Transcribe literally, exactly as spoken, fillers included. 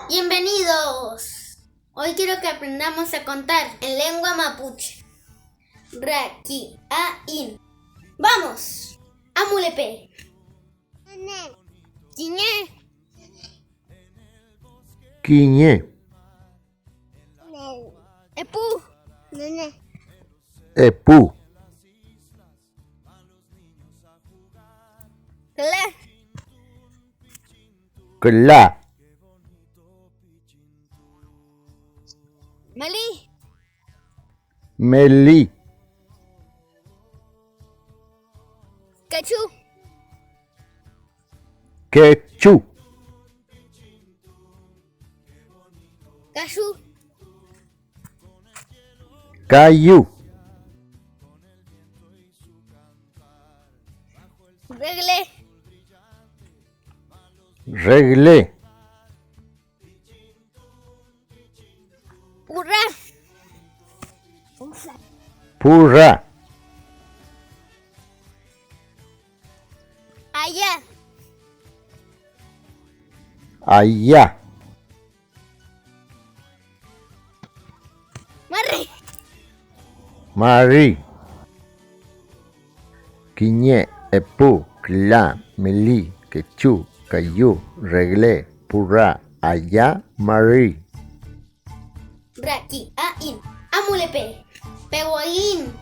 Bienvenidos. Hoy quiero que aprendamos a contar en lengua mapuche. Ra, ki, a, in. ¡Vamos! Amulepe. Kiñe. Kiñe. Epu. Epu. Küla. Küla. Meli. Meli. Kechu. Kechu. Kayu. Kayu. Regle. Regle. Pura. Pura. Aya. Aya. Mari. Mari. Kiñe, epu, küla, meli, kechu, kayu, regle, pura, aya, mari. Ra, ki, a, in. Amulepe. Pewaiñ.